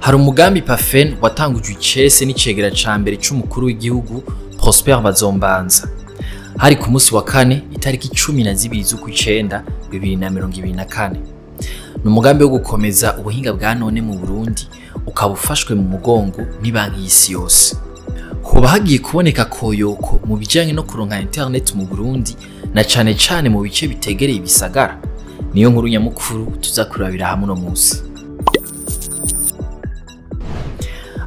Hari umugambi PAFEN watangujwe icese n'icegera ca mbere c'umukuru w'igihugu Prosper Bazombanza. Hari ku munsi wa kane, itariki 12 z'ukwicenda 2024. Ni umugambi wo gukomeza ubuhinga bwa none mu Burundi, ukaba ufashwe mu mugongo n'ibanki y'isi yose. Hoba hagiye kuboneka koyoko mu bijanye no kuronka internet mu Burundi, na cane cane mu bice bitegereye ibisagara. Niyo nkuru nyamukuru tuza kurabira hamwe uno munsi.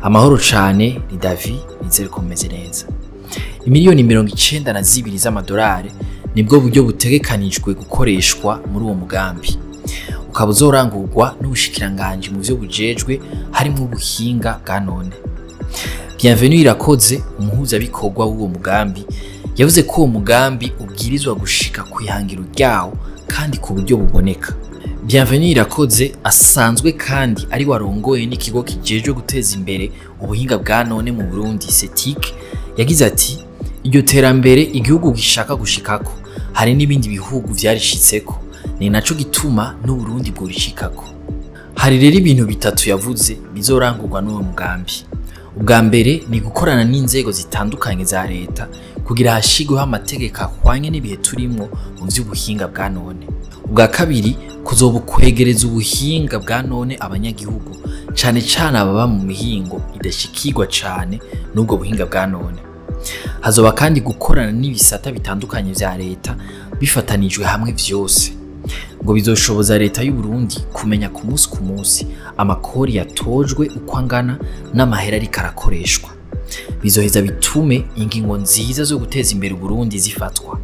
Amahoro cane, ni Davi, nizere ko mumeze neza. Imiliyoni 92 z'amadolari nibwo buryo butegekanijwe gukoreshwa muri uwo mugambi. Ukaba uzorangurwa n'ubushikiranganji mu vyo bujejwe harimwo ubuhinga bwa none. Bienvenue Irakoze, umuhuzabikorwa w'uwo mugambi, yavuze ko uwo mugambi ubwirizwa gushika kw'ihangiro ryawo kandi ku buryo buboneka. Bienvenue Irakoze asanzwe kandi ari warongoye n'ikigo kijejwe guteza imbere ubuhinga bwa none mu Burundi, CETIC, yagize ati: "Iryo terambere igihugu gishaka gushikako, hari n'ibindi bihugu vyarishitseko, ni naco gituma n'Uburundi bworishikako." Hari rero ibintu bitatu yavuze bizorangurwa n'uwo mugambi. Ubwa mbere ni gukorana n'inzego zitandukanye za leta kugira hashigweho amategeko ahwanye n'ibihe turimwo mu vy'ubuhinga bwa none. Ubwa kabiri, kuzoba ukwegereza ubuhinga bwa none abanyagihugu, cane cane ababa mu mihingo idashikirwa cane n'ubwo buhinga bwa none. Hazoba kandi gukorana n'ibisata bitandukanye vya leta bifatanijwe hamwe vyose, ngo bizoshoboza leta y'u Burundi kumenya ku munsi ku munsi amakori yatojwe uko angana n'amahera ariko arakoreshwa. Bizoheza bitume ingingo nziza zo guteza imbere Uburundi zifatwa.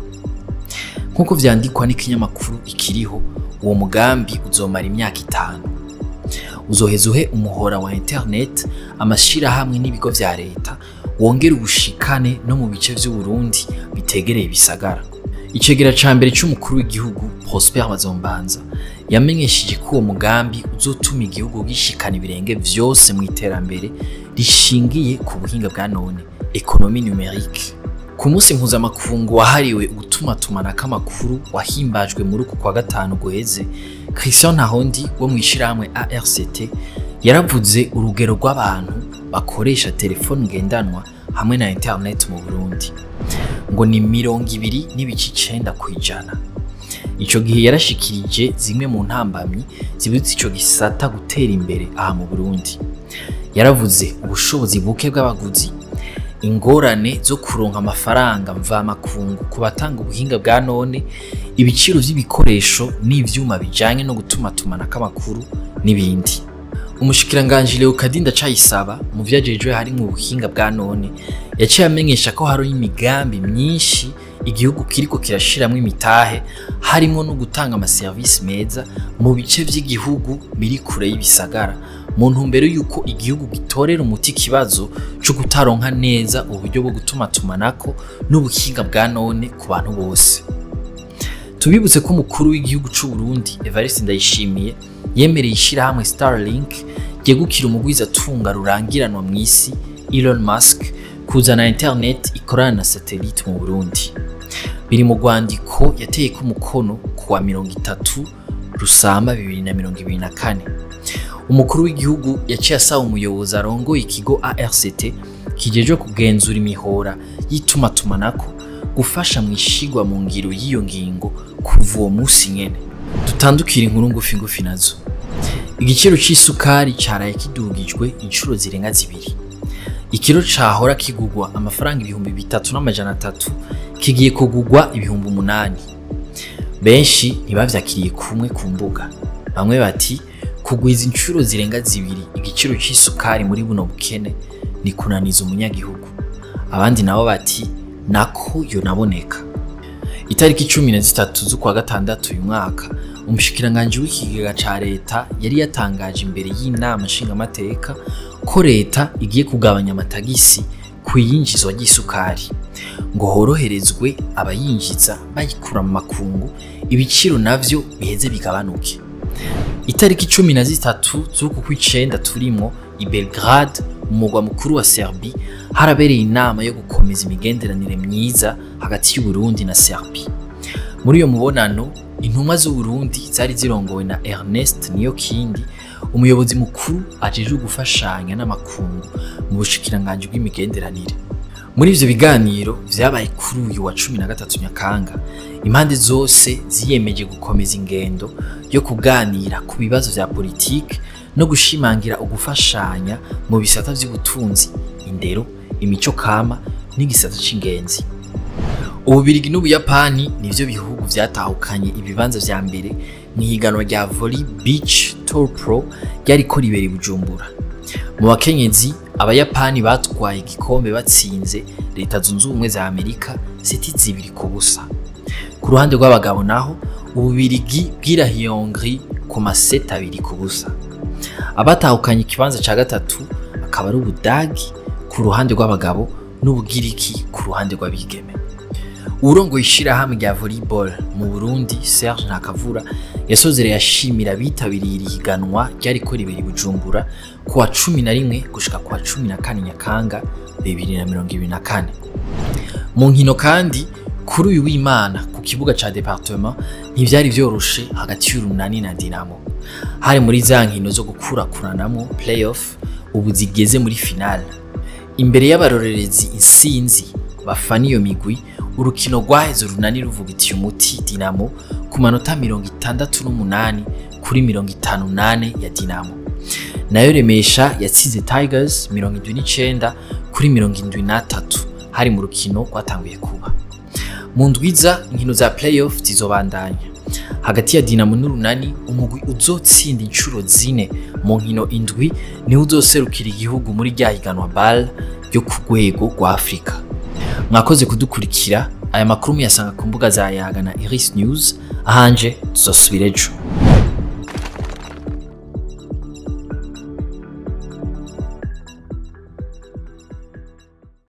Nk'uko vyandikwa n'ikinyamakuru Ikiriho, uwo mugambi uzomara imyaka 5. Uzoheza uhe umuhora wa internet amashirahamwe n'ibigo vya leta, wongere ubushikane no mu bice vy'Uburundi bitegereye ibisagara. Icegera ca mbere c'umukuru w'igihugu Prosper Bazombanza yamenyesheje ko uwo mugambi uzotuma igihugu gishikana ibirenge vyose mu iterambere rishingiye ku buhinga bwa none, économie numérique. Ku munsi mpuzamakungu wahariwe ugutumatumanako amakuru wahimbajwe muri uku kwa gatanu guheze, Christian Ntahondi wo mw'ishirahamwe ARCT yaravuze urugero rw'abantu bakoresha telefone ngendanwa hamwe na internet mu Burundi, ngo ni 20.9%. Ico gihe yarashikirije zimwe mu ntambamyi zibutse ico gisata gutera imbere aha mu Burundi. Yaravuze ubushobozi buke bw'abaguzi, ingorane zo kuronka amafaranga mvamakungu ku batanga ubuhinga bwa none, ibiciro vy'ibikoresho n'ivyuma bijanye no gutumatumanako amakuru n'ibindi. Umushikiranganji Leokadi Ndacayisaba mu vyajejwe harimwo ubuhinga bwa none yaciye amenyesha ko hari imigambi myinshi igihugu kiriko kirashiramwo imitahe, harimwo no gutanga amaserivisi meza mu bice vy'igihugu biri kure y'ibisagara, mu ntumbero y'uko igihugu gitorera umuti ikibazo co kutaronka neza uburyo bwo gutumatumanako n'ubuhinga bwa none ku bantu bose. Tubibutse ko umukuru w'igihugu c'u Burundi Evariste Ndayishimiye yemereye ishirahamwe Starlink ryegukira umugwizatunga rurangiranwa mw'isi Elon Musk kuzana internet ikorana na satellite mu Burundi. Biri mu rwandiko yateyeko umukono kuwa 30 Rusamba 2024. Umukuru w'igihugu yaciye asaba umuyobozi arongoye ikigo ARCT kijejwe kugenzura imihora y'itumatumanako gufasha mu ishigwa mu ngiro y'iyo ngingo kuva uwo munsi nyene. Dutandukira inkuru ngufi ngufi nazo. Igiciro c'isukari caraye kidugijwe inshuro zirenga 2. Ikiro cahora kigugwa amafaranga 3300 kigiye kugugwa 8000. Benshi ntibavyakiriye kumwe ku mbuga. Bamwe bati kugwiza inshuro zirenga 2 igiciro c'isukari muri buno bukene ni kunaniza umunyagihugu. Abandi nabo bati nako yonaboneka. Itariki 13 z'ukwa gatandatu uyu mwaka, umushikiranganji w'ikigega ca leta yari yatangaje imbere y'inama nshingamateka ko leta igiye kugabanya amatagisi ku iyinjizwa ry'isukari, ngo horoherezwe abayinjiza bayikura mu makungu, ibiciro navyo biheze bigabanuke. Itariki 13 z'uku kw'icenda turimwo, i Belgrade, umugwa mukuru wa Serbie, harabereye inama yo gukomeza imigenderanire myiza hagati y'u Burundi na Serbie. Muri iyo mubonano, intumwa z'u Burundi zari zirongowe na Ernest Niyokindi, umuyobozi mukuru ajejwe gufashanya n'amakungu mu bushikiranganji bw'imigenderanire. Muri ivyo biganiro vyabaye kuri uyu wa 13 Nyakanga, impande zose ziyemeje gukomeza ingendo yo kuganira ku bibazo vya politike no gushimangira ugufashanya mu bisata vy'ubutunzi, indero, imico kama n'igisata c'ingenzi. Ububirigi n'Ubuyapani nivyo bihugu vyatahukanye ibibanza vya mbere mw'ihiganwa rya Volley Beach Tour Pro ryariko ribera i Bujumbura. Mu bakenyezi, Abayapani batwaye igikombe batsinze Leta Zunze Ubumwe za Amerika seti 2-0. Ku ruhande rw'abagabo naho, Ububirigi bwirahiye Hongrie ku maseti 2-0. Abatahukanye ikibanza ca gatatu akaba ari Ubudagi ku ruhande rw'abagabo n'Ubugiriki ku ruhande rw'abigeme. Uwurongoye ishirahamwe rya volleyball mu Burundi, Serge Ntakavura, yasozereye ashimira abitabiriye iri higanwa ryariko ribera i Bujumbura kuwa 11 gushika kuwa 14 Nyakanga 2024. Mu nkino kandi, kuri uyu w'Imana ku kibuga ca département ntivyari vyoroshe hagati y'Urunani na Dinamo. Hari muri za nkino zo gukurakuranamwo playoff ubu zigeze muri finale. Imbere y'abarorerezi insinzi bafana iyo migwi, urukino rwaheze Urunani ruvugitiye umuti Dinamo ku manota 68 kuri 58 ya Dinamo. Nayo Remesha yatsinze Tigers 79 kuri 73, hari mu rukino rwatanguye kuba. Mu ndwiza, inkino za playoff zizobandanya hagati ya Dinamo n'Urunani. Umugwi uzotsinda incuro zine mu nkino indwi niwe uzoserukira igihugu muri rya higanwa BAL ryo ku rwego rwa Afrika. Mwakoze kudukurikira. Aya makuru muyasanga ku mbuga za Yaga na Iris News. Ahanje tuzosubira ejo.